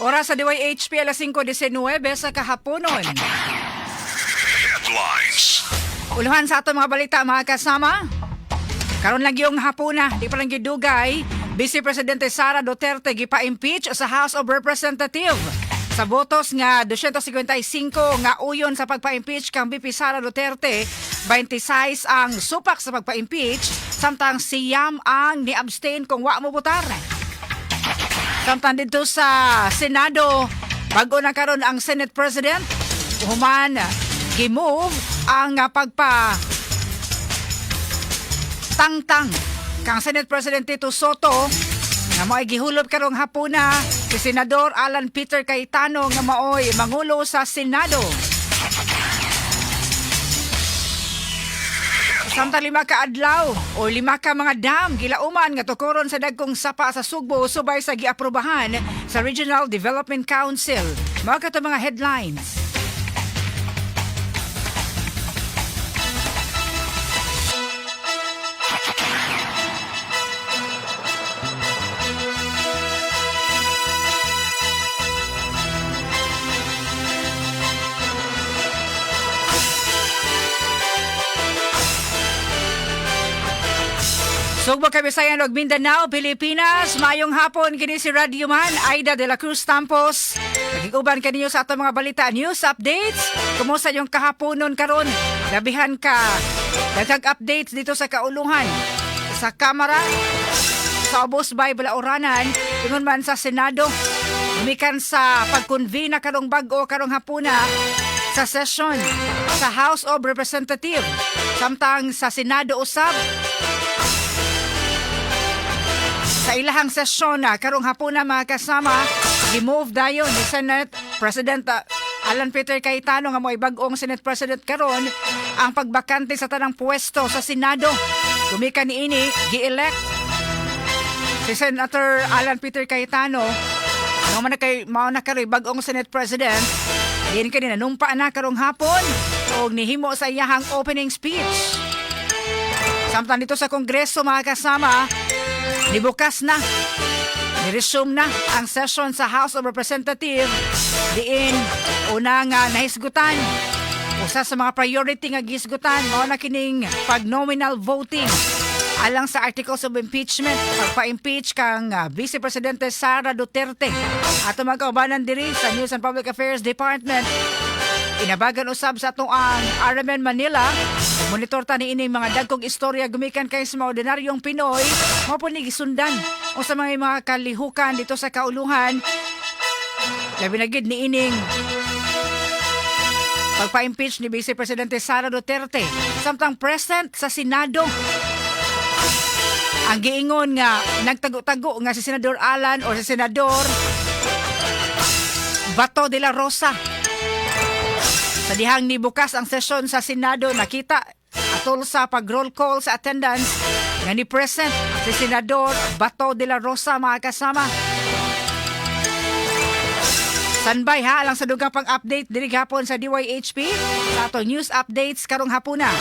Oras sa DYHP, alas 5:19 sa kahaponon. Headlines. Uluhan sa ato mga balita, mga kasama. Karon lang yung hapuna, di pa lang gidugay, Vice Presidente Sara Duterte gipa-impeach sa House of Representative. Sa botos nga 255 nga uyon sa pagpa-impeach kang VP Sara Duterte, 26 ang supak sa pagpa-impeach, samtang 9 ang ni-abstain kung wa mo botar. Samtang dito sa Senado, bago na karon ang Senate President, human gi-move ang pagpa tangtang kang Senate President Tito Sotto nga mao'y gihulop karong hapuna si Senador Alan Peter Cayetano nga maoy mangulo sa Senado. Samtang 5 ka adlaw o 5 ka mga dam gilauman nga tukoron sa dagkong sapa sa Sugbo subay sa giaprobahan sa Regional Development Council. Mao kato mga headlines. Sugbo, Kabisayan ug Mindanao, Pilipinas, maayong hapon, kini si Radio Man Aida de la Cruz Tampos. Nagiguban kaninyo sa atong mga balita, news updates. Kumusta yung kahaponon karon? Labihan ka daghang updates dito sa kaulungan. Sa Kamara, sa Ubos by Balaoranan, ingon man sa Senado. Gumikan sa pag-convene na karong bag-o karong hapuna sa session sa House of Representative. Samtang sa Senado usab, sa ilahang sesyon na karong hapuna, mga kasama, gi-move dayon ni Senate President Alan Peter Cayetano nga mo'y bag-ong Senate President karon ang pagbakante sa tanang puwesto sa Senado. Gumikan niini, gi-elect si Senator Alan Peter Cayetano nga man na kay mao na karoy bag-ong Senate President. Diin kani nanumpa na karong hapon og nihimo sa iyahang opening speech. Samtang dito sa Kongreso, mga kasama, nibukas na, niresume na ang session sa House of Representatives diin una nga nahisgutan, usa sa mga priority nga gihisgutan mao na kining pag-nominal voting alang sa articles of impeachment, pagpa-impeach kang Vice Presidente Sara Duterte. Ato mga kaubanan diri sa News and Public Affairs Department, inabagan usab sa atong ang RMN Manila. Monitor ta ni ini mga dagkong istorya gumikan kay sa mga ordinaryong Pinoy mao po ni gisundan o sa mga kalihukan dito sa kauluhan, labi na gid ni ining pagpa-impeach ni Vice Presidente Sara Duterte. Samtang present sa Senado ang giingon nga nagtago-tago nga si Senador Alan o si Senador Bato de la Rosa. Sa dihang nibukas ang sesyon sa Senado, nakita atol sa pag-roll call sa attendance nga ni present si Senador Bato de la Rosa, mga kasama. Standby ha lang sa dugang pang update diri gihapon sa DYHP sa atong news updates karong hapuna.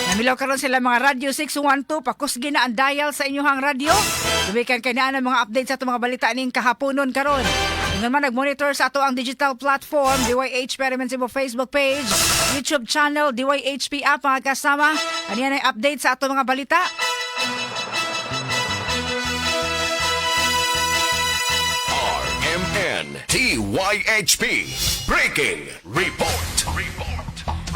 Namilaw karon sila mga Radyo 612, pakusgi na ang dial sa inyong radyo. Gumikan kay naa ang mga updates sa atong mga balita ning kahaponon karon. Ingon man nag-monitor sa ato ang digital platform, DYHP RMN Cebu Facebook page, YouTube channel, DYHP app, mga kasama. Aniya na update sa ato mga balita. RMN DYHP Breaking Report. Report.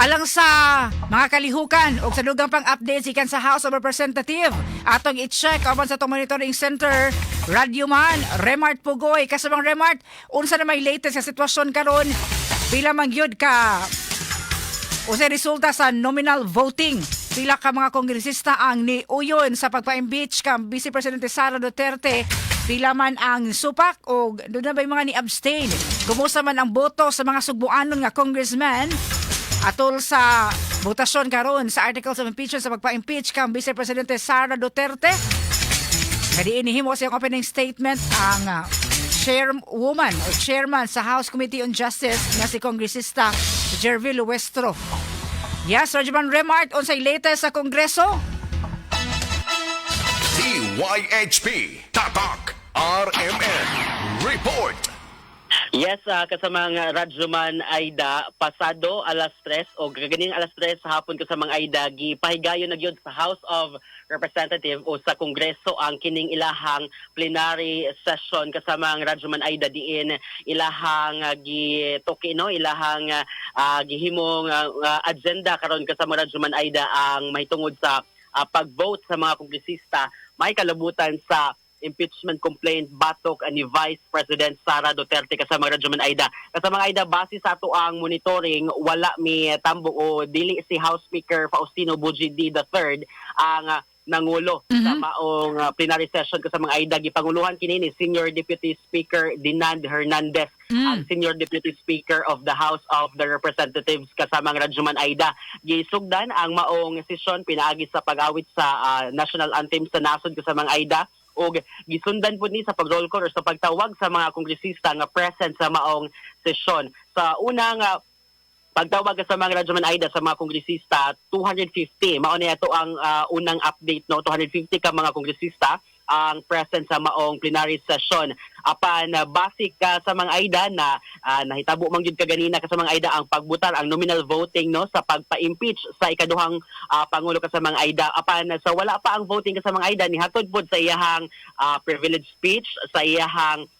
Alang sa mga kalihukan o sa dugang pang updates ikan sa House of Representative, atong i-check apan sa atong monitoring center, Radyoman Remart Pugoy. Kasamang Remart, unsa na may latest sa sitwasyon karon? Pila man gyud ka, unsay resulta sa nominal voting? Pila ka mga kongresista ang niuyon sa pagpa-impeach kang Vice Presidente Sara Duterte? Pila man ang supak o doon na ba yung mga ni-abstain? Kumusta man ang boto sa mga sugbuanon nga congressman atol sa botasyon karon sa articles of impeachment sa pagpa-impeach kang Vice Presidente Sara Duterte? Kadi inihimo sa iyang opening statement ang chairwoman o chairman sa House Committee on Justice nga si Kongresista Jervy Luistro. Yes, Rajaman Remart, unsay latest sa Kongreso? DYHP Tatak RMN. Report. Yes, kasamang Radyoman Aida, pasado alas 3 o gaganing alas 3 sa hapon, kasamang Aida, gipahigayon na gyud sa House of Representative o sa Kongreso ang kining ilahang plenary session, kasamang Radyoman Aida, diin ilahang gituki, no, ilahang gihimong agenda karon, kasamang Radyoman Aida, ang mahitungod sa pag-vote sa mga kongresista may kalabutan sa impeachment complaint batok ni Vice President Sara Duterte, kasama Radyoman Aida. Kasama Aida, base sa ato ang monitoring, wala mi tambong o dili si House Speaker Faustino Bojie Dy III ang nangulo sa maong plenary session, kasama Aida. Gipanguluhan kini ni Senior Deputy Speaker Dinand Hernandez, ang Senior Deputy Speaker of the House of the Representatives, kasamang Radyoman Aida. Gisugdan ang maong sesyon pinaagi sa pag-awit sa national anthem sa nasod, kasamang Aida, ug gisundan pud ni sa pag-roll call or sa pagtawag sa mga kongresista nga present sa maong sesyon. Sa unang pagtawag sa mga Radyoman Aida sa mga kongresista, 250 mao ni ato ang unang update, no, 250 ka mga kongresista ang present sa maong plenary session. Apan basic ka sa mga Aida na nahitabo man gyud kaganina, kasamang Aida, ang pagbutar, ang nominal voting, no, sa pagpa-impeach sa ikaduhang pangulo, kasamang Aida. Apan sa wala pa ang voting, kasamang Aida, nihatod pod sa iyahang privilege speech, sa iyahang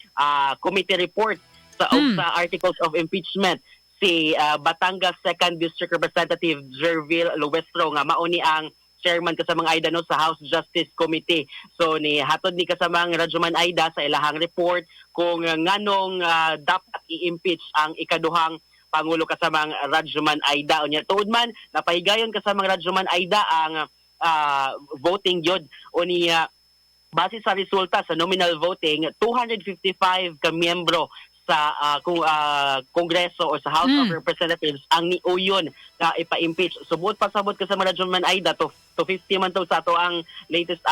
committee report sa sa articles of impeachment si Batangas 2nd District Representative Gerville Luistro nga mao ni ang chairman, kasamang Aida, no, sa House Justice Committee. So ni hatod ni, kasamang Radyoman Aida, sa ilahang report kung nganong dapat i-impeach ang ikaduhang pangulo, kasamang Radyoman Aida. Unya tuod man napahigayon, kasamang Radyoman Aida, ang voting gyud. Unya base sa resulta sa nominal voting, 255 ka miyembro sa kung Kongreso o sa House of Representatives ang niuyon nga ipa-impeach. Subot pasabot ka sa mga Radyoman Aida to 50 man to sa ato ang latest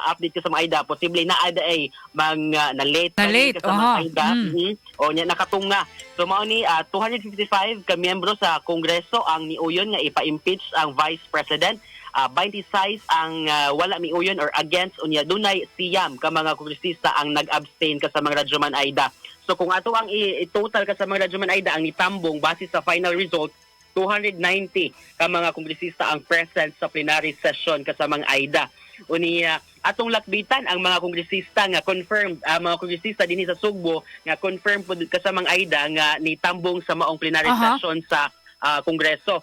update ka sa mga Aida. Posible na ada ay mang na late Na late, ka sa mga Aida. O nya nakatunga. So mao ni 255 ka miyembro sa Kongreso ang niuyon nga ipa-impeach ang Vice President. 26 ang wala miuyon or against, unya dunay 9 ka mga kongresista ang nag-abstain kasamang Radyoman Aida. So kung ato ang i-total kasamang Radyoman Aida ang nitambong base sa final result, 290 ka mga kongresista ang present sa plenary session, kasamang Aida. Unya atong lakbitan ang mga kongresista nga confirmed, mga kongresista dinhi sa Sugbo nga confirmed pod, kasamang Aida, nga nitambong sa maong plenary session sa Kongreso.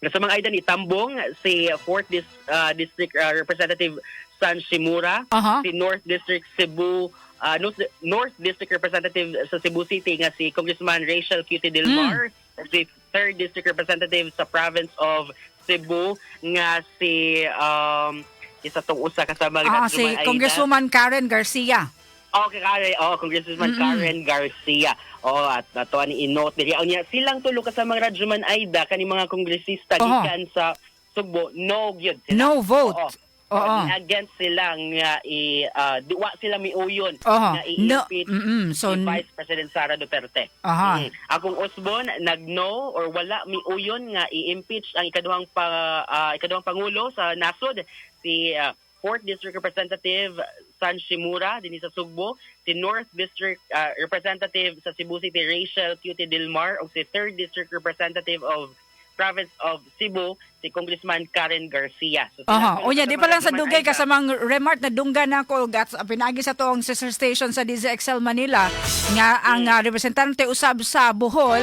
Kasamang Aida, ni tambong si 4th District Representative San Shimura, si North District Cebu North District Representative sa Cebu City nga si Congressman Rachel Cutie Del Mar, si 3rd District Representative sa Province of Cebu nga si isa tong usa kasama Si Congresswoman Karen Garcia. Okay, Karen. Oh, Congresswoman Karen Garcia. Oh, at ato ani i-note diri. Unya silang tulo kasamang Radyoman Aida, kani mga kongresista gikan sa Sugbo, no gyud sila. No vote. Oo. Against sila nga di wa sila miuyon nga No. i-impeach So, si Vice President Sara Duterte. Akong usbon nagno or wala miuyon nga i-impeach ang ikaduhang pangulo sa nasod, si 4th District Representative San Shimura dinhi sa Sugbo, si North District Representative sa Cebu City Rachel Cutie Del Mar, ug si 3rd District Representative of Province of Cebu si Congressman Karen Garcia. So, sila Oho. Unya, di pa lang sa dugay Aida. Kasamang Remart, na dunggan nako at pinagi sa toong sister station sa DZXL Manila nga ang representante usab sa Bohol,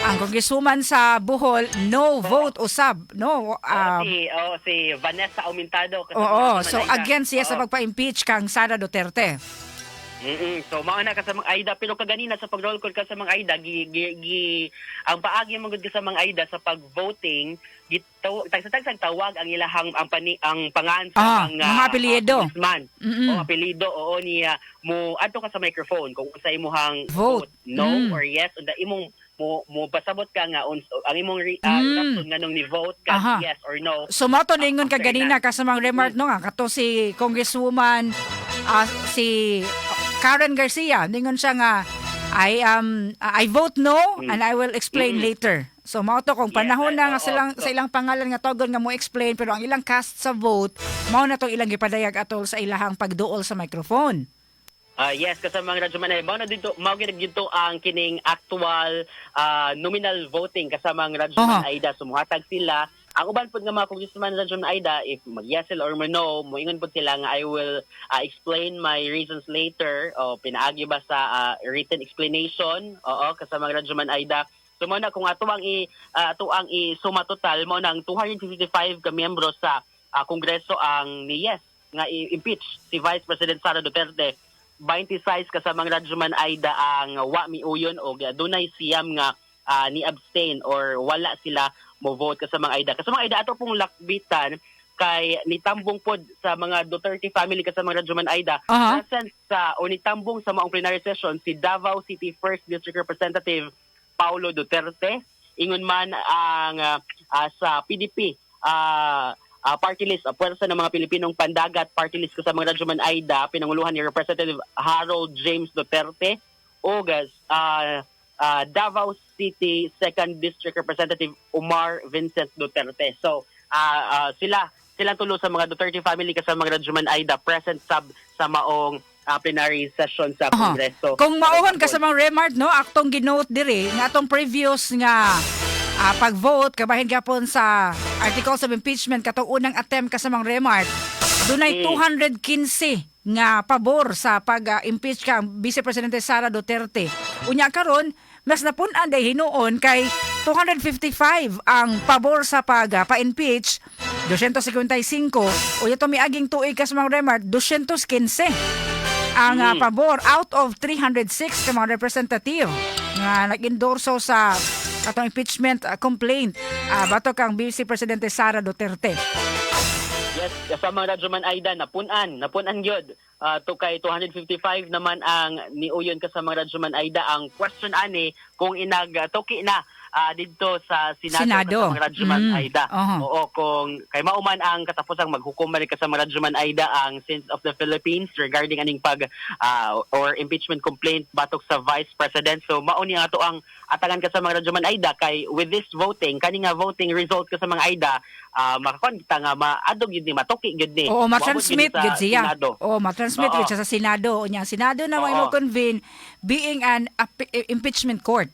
ang congresswoman sa Bohol, no vote usab, no? Oo, si Vanessa Aumentado, kasama Oo, Radyoman so Aida. against siya sa pagpa-impeach kang Sara Duterte. So mao na, kasamang Aida, pero kaganina sa pag-roll call, kasamang Aida, gi, gi, gi ang paagi man gud, kasamang Aida, sa pag-voting, gitaw tagsa-tagsang tawag ang ilahang ang pani ang pangan sa mga mga apelyido. Congressman. O apelyido, oo, niya mo adto ka sa microphone kung unsa imuhang Vote. No or yes, unda imong mo mo pasabot ka nga ang imong rason nganong ni vote ka yes or no. So mao to ningon After kaganina that. kasamang Remart, no, nga kato si Congresswoman si Karen Garcia, ningon siya nga "I vote no and I will explain later." So mao to kung panahon na nga silang sa ilang pangalan nga togon nga mo explain, pero ang ilang cast sa vote mao na tong ilang gipadayag atol sa ilahang pagduol sa microphone. Yes, kasamang Radyoman, mao na dito, mao gyud dito ang kining actual nominal voting, kasamang Radyoman Aida. Sumuhatag sila ang uban pud nga mga congressman, Radyoman Aida, if mag-yes sila or no, moingon pud sila nga "I will explain my reasons later" o pinaagi ba sa written explanation. Oo, kasamang Radyoman Aida. So mao na kung ato ang i-suma total, mao nang 255 ka miyembro sa Kongreso ang ni yes nga i-impeach si Vice President Sara Duterte. 26, kasamang Radyoman Aida, ang wa miuyon o dunay 9 nga ni abstain or wala sila mo vote, kasamang Aida. Kasamang Aida, ato pong lakbitan kay nitambong pod sa mga Duterte family, kasamang Radyoman Aida. Present sa o nitambong sa maong plenary session si Davao City First District Representative Paulo Duterte. Ingon man ang sa PDP party list, Puwersa ng mga Pilipinong Pandagat party list, kasamang Radyoman Aida, pinanguluhan ni Representative Harold James Duterte ug Davao City Second District Representative Omar Vincent Duterte. So sila sila tulo sa mga Duterte family, kasamang Radyoman Aida, present sab sa maong plenary session sa Kongreso. Kung mauhon ka sa mga Remart, no, aktong ginote diri nga atong previous nga pag-vote kabahin gapon sa articles of impeachment, katong unang attempt, kasamang Remart, dunay 215 nga pabor sa pag-impeach kang Vice Presidente Sara Duterte. Unya karon mas napun-an day hinuon kay 255 ang pabor sa pag pa-impeach, 255. Unya to miaging tuig, kasamang Remart, 215 ang pabor out of 306 ka mga representative nga nag-endorso sa atong impeachment complaint batok kang Vice Presidente Sara Duterte. Yes, kasama Radyoman Aida, napunan, napunan gyud. To kay 255 naman ang niuyon, kasama Radyoman Aida. Ang question ani kung inag tuki na didto sa Senado, Senado. kasama Radyoman Aida. Oo, kung kay mauman ang katapusang maghukom man kasama Radyoman Aida ang Senate of the Philippines regarding aning pag or impeachment complaint batok sa Vice President. So mao ni ato ang atangan, kasama Radyoman Aida, kay with this voting, kani nga voting result, kasama Aida, makakon kita nga maadog yun ni, matuki gyud ni. Oo, Moabot ma-transmit gyud ni gyud sa siya. Senado. Oo, ma-transmit gyud siya sa Senado. Unya ang Senado na mo convene being an impeachment court.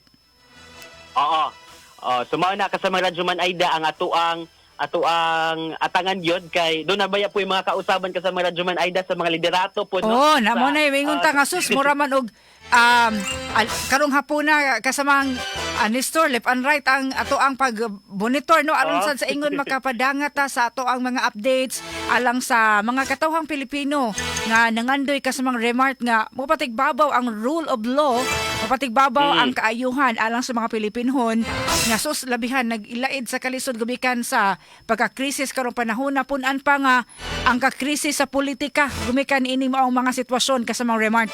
Oo. Oh, so mao na, kasama Radyoman Aida, ang atoang atangan gyud kay doon na baya po yung mga kausaban, kasama Radyoman Aida, sa mga liderato po, no? Oo, na mo na ingon ta nga sus mura man og karong hapuna, kasamang Nestor, left and right ang ato ang pag monitor, no, aron sad sa ingon makapadangat ta sa ato ang mga updates alang sa mga katawhang Pilipino nga nangandoy, kasamang Remart, nga mopatigbabaw ang rule of law, mapatigbabaw ang kaayuhan alang sa mga Pilipinhon nga sus labihan nag-ilaid sa kalisod gumikan sa pagka-krisis karong panahon na pun-an pa nga ang kakrisis sa politika gumikan ini mao ang mga sitwasyon, kasamang Remart.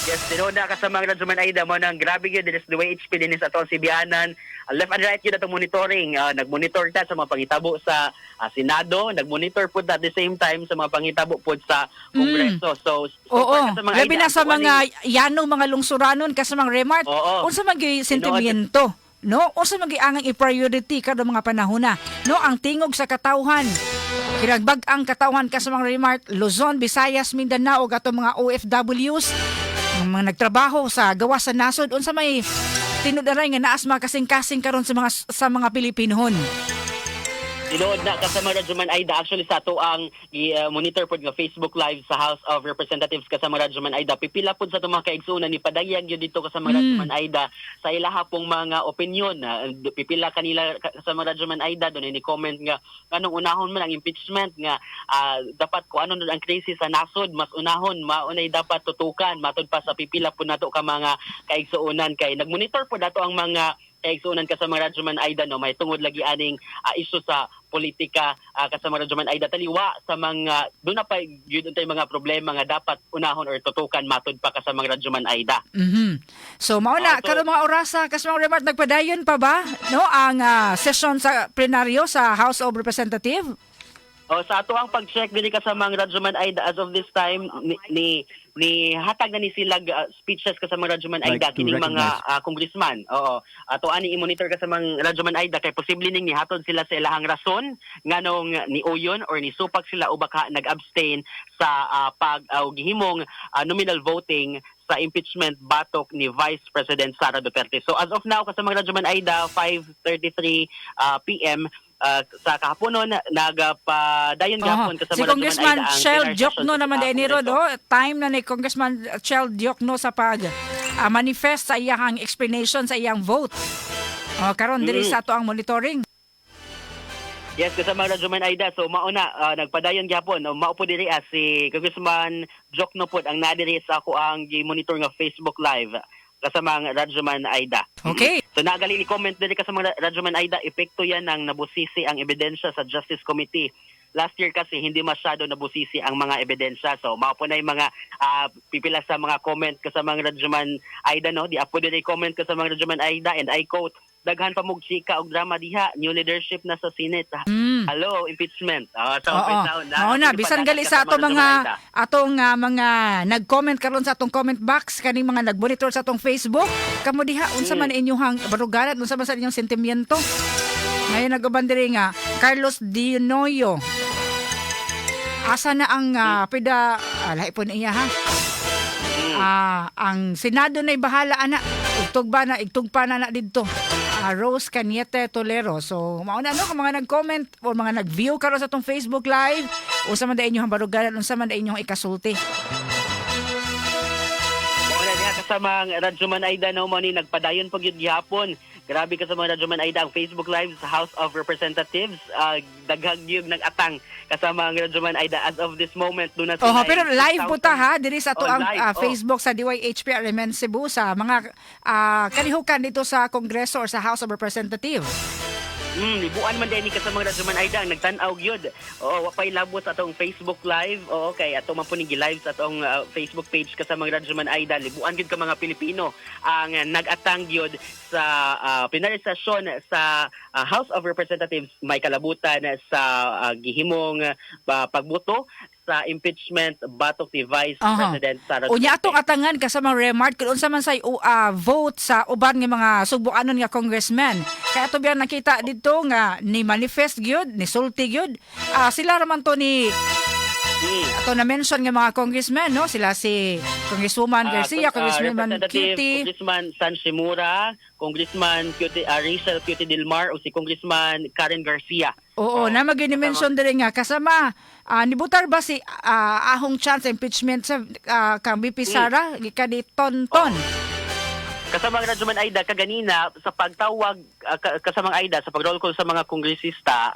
Yes, tinuod na, kasama Radyoman Aida, mo nang grabe gyud dinis DYHP dinis atong Sibianan. Left and right gyud atong monitoring. Nagmonitor ta sa mga pangitabo sa Senado, nagmonitor pud at the same time sa mga pangitabo pud sa Kongreso. So, so Oo, far, kasamang labi Aida, na sa ang mga yanong mga lungsuranon, kasamang Remart. Unsa man gyud sentimiento, no? Unsa man gyud ang i-priority karong mga panahon na, no? Ang tingog sa katawhan. Kiragbag ang katawhan, kasamang Remart, Luzon, Visayas, Mindanao ug atong mga OFWs, ang mga nagtrabaho sa gawas sa nasod, unsa may tinud-aray nga naas mga kasing-kasing karon sa mga Pilipinohon? Tinuod na, kasama Radyoman Aida. Actually, sa ato ang i-monitor pod nga Facebook Live sa House of Representatives, kasama Radyoman Aida, pipila pod sa atong mga kaigsuonan ni padayag yun dito, kasama Radyoman Aida, sa ilaha pong mga opinion. Pipila kanila, kasama Radyoman Aida, doon ni comment nga anong unahon man ang impeachment nga dapat ko ano ang crisis sa nasod mas unahon, maunay dapat tutukan, matud pa sa pipila po nato ka mga kaigsuonan, kay nagmonitor po dato ang mga kaigsuonan, kasama Radyoman Aida, no, may tungod lagi aning issue sa politika, kasama Radyoman Aida, taliwa sa mga doon na pa yun untay mga problema nga dapat unahon or tutukan, matud pa, kasama Radyoman Aida. So mao na karon mga orasa, kasamang Remart, nagpadayon pa ba, no, ang session sa plenaryo sa House of Representative? Oh, sa ato ang pag-check diri kasamang Radyoman Aida, as of this time ni hatag na ni sila speeches kasamang Radyoman Like Aida to kining mga recognize. Congressman. Oo. Ato ani i-monitor kasamang Radyoman Aida kay posible ning nihatod sila sa ilahang rason nganong ni-uyon or nisupak sila o baka nag-abstain sa pag gihimong nominal voting sa impeachment batok ni Vice President Sara Duterte. So as of now, kasamang Radyoman Aida, 5:33 PM sa kahaponon, nagpadayon gihapon Oho. kasama Si Radyoman Congressman Aida ang Chel plenary Diokno session naman sa din ni Rod, Kongreso. oh, time na ni Congressman Chel Diokno sa pag manifest sa iyang explanation sa iyang vote. Oh, karon diri sa ato ang monitoring. Yes, kasama Radyoman Aida. So mauna nagpadayon gihapon. No, mao po diri si Congressman Diokno pod ang nadiri sa ako ang gi-monitor nga Facebook Live, kasamang Radyoman Aida. So nagali ni comment diri, kasama Radyoman Aida, epekto yan ng nabusisi ang ebidensya sa Justice Committee. Last year kasi hindi masyado nabusisi ang mga ebidensya. So mao po na yung mga pipila sa mga comment, kasamang Radyoman Aida, no. Di apo diri comment, kasamang Radyoman Aida, and I quote, "Daghan pa mog chika og drama diha, new leadership na sa Senate. Hello, impeachment." So, Oo. Mao na bisan gali sa ato mga atong mga nag-comment karon sa atong comment box, kaning mga nag-monitor sa atong Facebook, kamo diha, unsa man inyong baruganan, unsa man sa inyong sentimiento? Ngayon nag-uban diri nga Carlos Dinoyo. Asa na ang pida lahi po niya ha? Ang Senado na'y bahala ana. Igtugba na, igtugpa na na didto. Rose Cañete Tolero. So, mauna no, kung mga nag-comment o mga nag-view karon sa atong Facebook Live, unsa man da inyong baruganan, unsa man da inyong ikasulti? Wala diha, kasamang Radyoman Aida, no, mo ni nagpadayon pag yun gihapon. Grabe, kasamang Radyoman Aida, ang Facebook Live sa House of Representatives. Daghang gyud nag-atang, kasamang Radyoman Aida, as of this moment doon na Oh, sila pero live po ta 6,000 ha diri sa ato Oh, ang live, oh. Facebook sa DYHP RMN Cebu sa mga kalihukan dito sa Kongreso or sa House of Representatives. Libuan man din ni, kasamang Radyoman Aida, ang nagtan-aw gyud. Oo, wa pay labot sa atong Facebook Live. Oo, kay ato man po ning live sa atong Facebook page, kasamang Radyoman Aida. Libuan gyud ka mga Pilipino ang nag-atang gyud sa plenary session sa House of Representatives may kalabutan sa gihimong pagbuto sa impeachment batok ni Vice President Sara Unya Duterte. atong atangan, kasama Remart, kung unsa man say vote sa uban nga mga subuanon nga congressman. Kaya ato biyan nakita didto nga ni manifest gyud, ni sulti gyud. Sila ra man to ni ato na mention nga mga congressman, no, sila si Congresswoman Garcia, Congressman Representative Cutie. Congressman San Shimura, Congressman Cutie, Rachel Cutie Dilmar o si Congressman Karen Garcia. Oo, na mag mention diri nga kasama nibutar ba si Ahong Chan sa impeachment sa kang VP Sara gikan ni Tonton? Kasamang Radyoman Aida, kaganina sa pagtawag kasamang Aida, sa pag-roll call sa mga kongresista,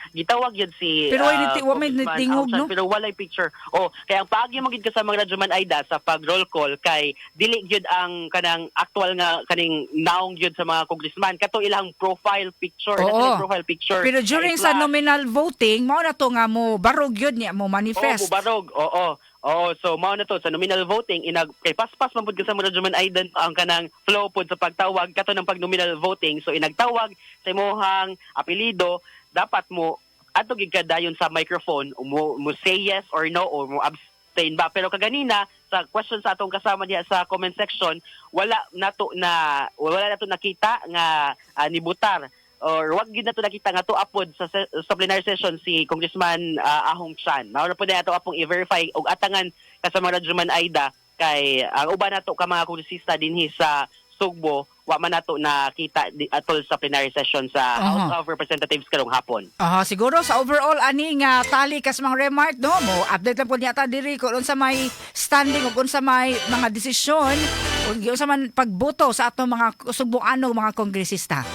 gitawag yun si Pero wa may Congressman tingog, Ahong Chan, no? pero walay picture. Oh, kaya ang paagi mo gid, kasamang Radyoman Aida, sa pag-roll call kay dili gyud ang kanang actual nga kaning naong gyud sa mga congressman, kato ilang profile picture, nasa profile picture. Pero during Kay sa flag. nominal voting, mao na to nga mo barog yun niya, mo manifest. Oo, bubarog. Oo. Oo, so mao na to sa nominal voting inag kay paspas man pud kasama Radyoman Aida ang kanang flow pud sa pagtawag kato ng pag nominal voting. So inagtawag sa imong apelyido, dapat mo adto gid ka dayon sa microphone mo say yes or no or mo abstain ba. Pero kaganina sa question sa atong kasama diha sa comment section, wala nato nakita nga nibutar or wag gid nato nakita nga tuapod sa plenary session si Congressman Ahong Chan. Mao na po na ato apong i-verify og atangan kasama Radyoman Aida kay ang uban nato ka mga kongresista dinhi sa Sugbo wa man nato nakita atol sa plenary session sa House of Representatives karong hapon. Aha, siguro sa overall ani nga tali kas mga remark, no, mo update lang po niya ta diri kung unsa may standing ug unsa may mga desisyon ug unsa man pagboto sa atong mga sugboano mga kongresista.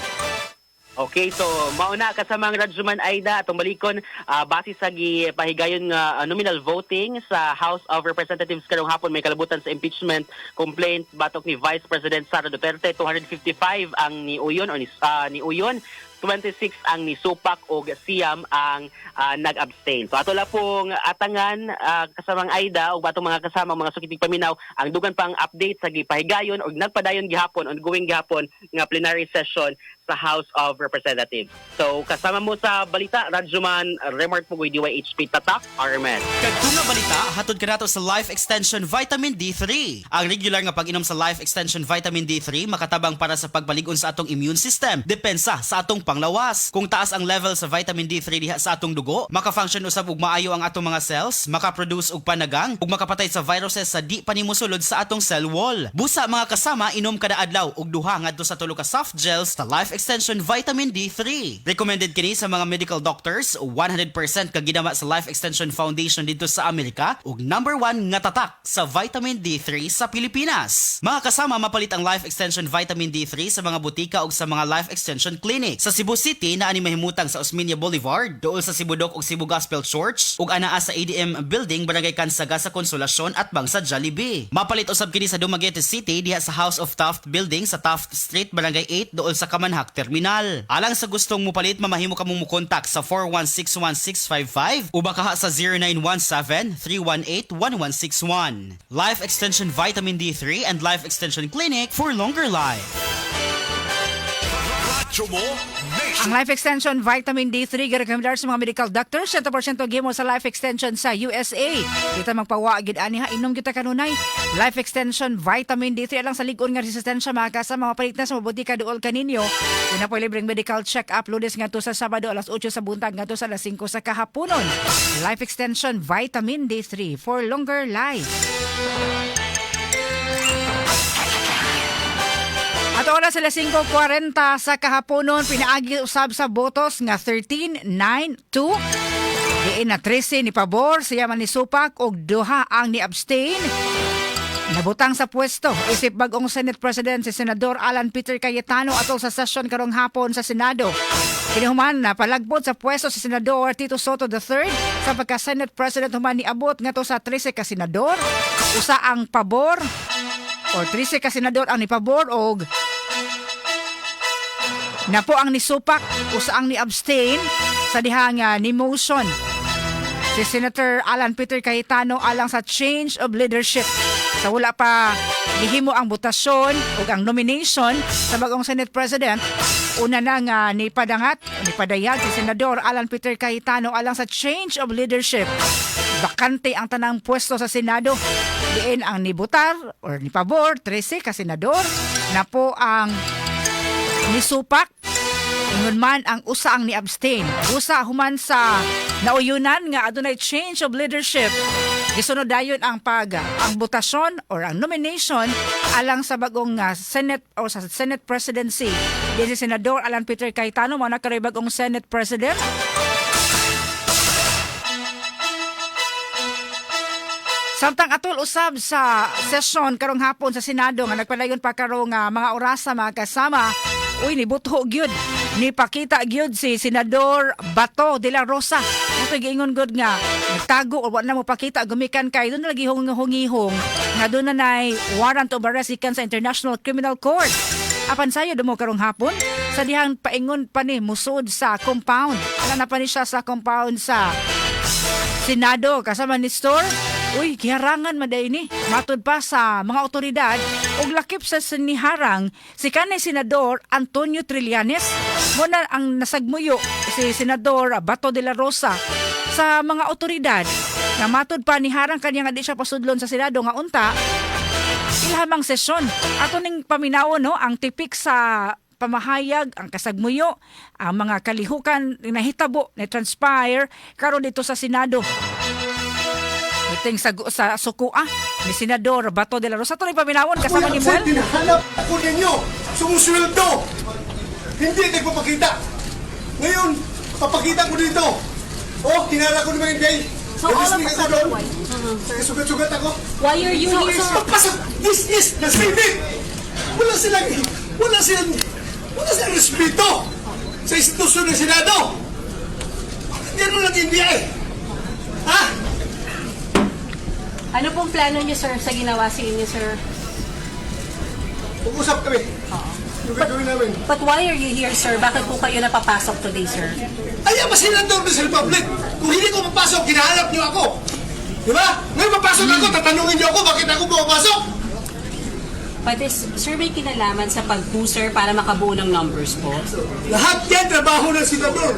Okay, so mauna, kasamang Radyoman Aida, atong balikon base sa gipahigayon nga nominal voting sa House of Representatives karong hapon may kalabutan sa impeachment complaint batok ni Vice President Sara Duterte, 255 ang niuyon or ni uyon, 26 ang nisupak og 9 ang nag-abstain. So ato la pong atangan, kasamang Aida ug atong mga kasama mga sukitig paminaw, ang dugan pang update sa gipahigayon og nagpadayon gihapon, ongoing gihapon nga plenary session sa sa House of Representatives. So kasama mo sa balita, Radyoman Remart Pugoy, DYHP Tatak, RMN. Kadto nga balita hatod kanato sa Life Extension Vitamin D3. Ang regular nga pag-inom sa Life Extension Vitamin D3 makatabang para sa pagbalig-on sa atong immune system, depensa sa atong panglawas. Kung taas ang level sa vitamin D3 diha sa atong dugo, maka-function usab og maayo ang atong mga cells, maka-produce og panagang ug makapatay sa viruses sa di pa nimo sulod sa atong cell wall. Busa, mga kasama, inom kada adlaw og duha ngadto sa tulo ka soft gels sa Life Extension Vitamin D3. Recommended kini sa mga medical doctors, 100% kagidama sa Life Extension Foundation dito sa Amerika ug number 1 nga tatak sa vitamin D3 sa Pilipinas. Mga kasama, mapalit ang Life Extension Vitamin D3 sa mga butika ug sa mga Life Extension Clinic. Sa Cebu City naa ni mahimutang sa Osmeña Boulevard, duol sa Cebu Doc ug Cebu Gospel Church, ug anaa sa ADM Building, Barangay Cansaga sa Consolacion at bang sa Jollibee. Mapalit usab kini sa Dumaguete City diha sa House of Taft Building sa Taft Street, Barangay 8, duol sa Kamanhak Terminal. Alang sa gustong mupalit, mamahimo kamong mukontak sa 4161655 o baka sa 0917-318-1161. Life Extension Vitamin D3 and Life Extension Clinic for longer life. Radyo mo, Nation. Ang Life Extension Vitamin D3 girekomendar sa mga medical doctors, 100% gimo sa Life Extension sa USA. Kita magpawa gid ani ha, inom kita kanunay. Life Extension Vitamin D3 alang sa lig-on nga resistensya, mga kasama, mapalit na sa mabuti ka duol kaninyo. Una po, libreng medical check-up Lunes ngadto sa Sabado, alas 8 sa buntag ngadto sa alas 5 sa kahaponon. Life Extension Vitamin D3 for longer life. At oras sila 5:40 sa kahaponon, pinaagi usab sa botos nga 13-9-2. Diin na 13 ni pabor, siya man ni supak og duha ang ni abstain. Nabutang sa pwesto isip bagong Senate President si Senador Alan Peter Cayetano atol sa session karong hapon sa Senado. Kinihuman na palagbot sa pwesto si Senador Tito Sotto III sa pagka-Senate President human niabot ngadto sa 13 ka senador. Usa ang pabor or 13 ka senador ang nipabor og napo ang nisupak, usa ang ni-abstain sa dihang ni motion si Senator Alan Peter Cayetano alang sa change of leadership. Sa wala pa gihimo ang botasyon ug ang nomination sa bagong Senate President, una na nga ni padangat, ni padayag si Senador Alan Peter Cayetano alang sa change of leadership. Bakante ang tanang pwesto sa Senado. Diin ang nibutar or nipabor, 13 ka senador, napo ang nisupak. Ingon man ang usa ang ni-abstain. Usa human sa nauyunan nga adunay change of leadership, gisunod dayon ang botasyon or ang nomination alang sa bagong Senate or sa Senate presidency. Di si Senador Alan Peter Cayetano mao na karoy bagong Senate President. Samtang atol usab sa session karong hapon sa Senado nga nagpadayon pa karong mga orasa, mga kasama, uy, nibutho gyud, ni pakita gyud si Senador Bato de la Rosa. Ito giingon gud nga nagtago or wa na mo pakita gumikan kay doon lagi hungihong nga doon na nay warrant of arrest gikan sa International Criminal Court. Apan sayo dumo karong hapon sa dihang paingon pa ni musod sa compound. Ala na pa ni siya sa compound sa Senado kasama ni Store. Uy, giharangan man ni. Matud pa sa mga otoridad og lakip sa siniharang si kanhi Senador Antonio Trillanes. Muna ang nasagmuyo si Senador Bato de la Rosa sa mga otoridad nga matud pa niharang kanya nga di siya pasudlon sa Senado nga unta ilhamang sesyon. Ato ning paminawon, no, ang tipik sa pamahayag, ang kasagmuyo, ang mga kalihukan nahitabo, na transpire karon dito sa Senado. Iting sa sukua ni Senador Bato de la Rosa. Ato ning paminawon kasama ni Kuya, Muel. Hinahanap ako ninyo. Sumusweldo. Hindi nagpapakita. Ngayon, papakita ko dito. Oh, kinara ko ng mga NBI. So all of a Nagising ako sudden, doon. why? Sir. Sugat-sugat ako. Why are you here, sir? Pagpasok, this is the Senate. Wala silang respeto sa institusyon ng Senado. Ganun lang NBI. Ha? Ano pong plano niyo, sir, sa ginawa sa inyo, sir? Uusap kami. Yung gagawin namin. But why are you here, sir? Bakit po kayo napapasok today, sir? Ay, ama senador sa Republic. Kung hindi ko mapasok, hinahanap niyo ako. Di ba? Ngayon mapasok ako, tatanungin niyo ako bakit ako pumapasok. But is, sir, may kinalaman sa pag-coup, sir, para makabuo ng numbers po? Lahat yan trabaho ng senador.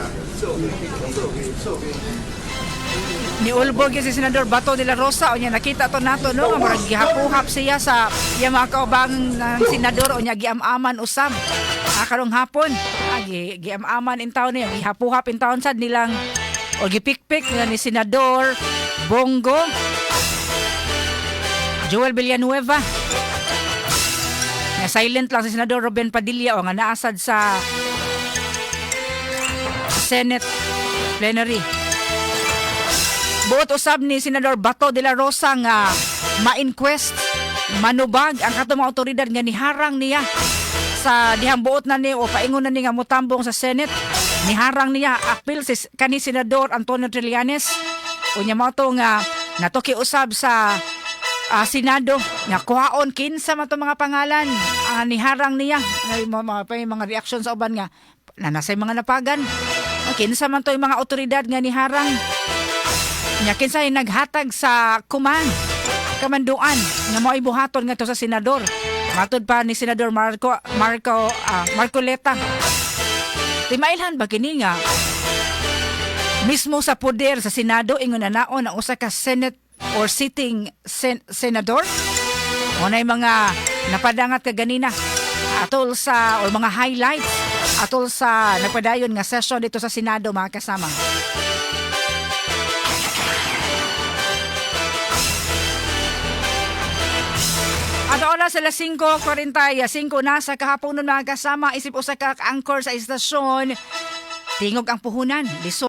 Niulbog yun si Senador Bato de la Rosa, unya nakita to nato, no, nga murag gihapuhap siya sa iya mga kaubang ng senador, unya giam-aman usab karong hapon. Giam-aman in taon niya, gihapuhap in taon sad nilang o gipikpik nila ni Senador Bong Go Joel Villanueva. Nga silent lang si Senador Robin Padilla o nga naasad sa Senate plenary. Buot usab ni Senador Bato de la Rosa nga ma-inquest, manubag ang katong mga otoridad nga niharang niya sa dihang buot na ni o paingon na ni nga motambong sa Senate. Niharang niya apil si kani Senador Antonio Trillanes. Unya mao to nga natuki usab sa Senado nga kuhaon kinsa man to mga pangalan ang niharang niya. Ay, mga reaction sa uban nga na nasay mga napagan. Kinsa man to yung mga otoridad nga niharang. Nya kinsay naghatag sa command, kamanduan nga mo'y buhaton ngadto sa senador? Matud pa ni Senador Marcoleta. Timailhan ba kini nga mismo sa poder sa Senado ingon na naon ang usa ka Senate or sitting senador? Unay mga napadangat kaganina atol sa or mga highlights atol sa nagpadayon nga session dito sa Senado, mga kasama. At oras alas 5:45 na sa kahaponon, mga kasama, isip usa ka anchor sa istasyon. Tingog ang puhunan. Lisod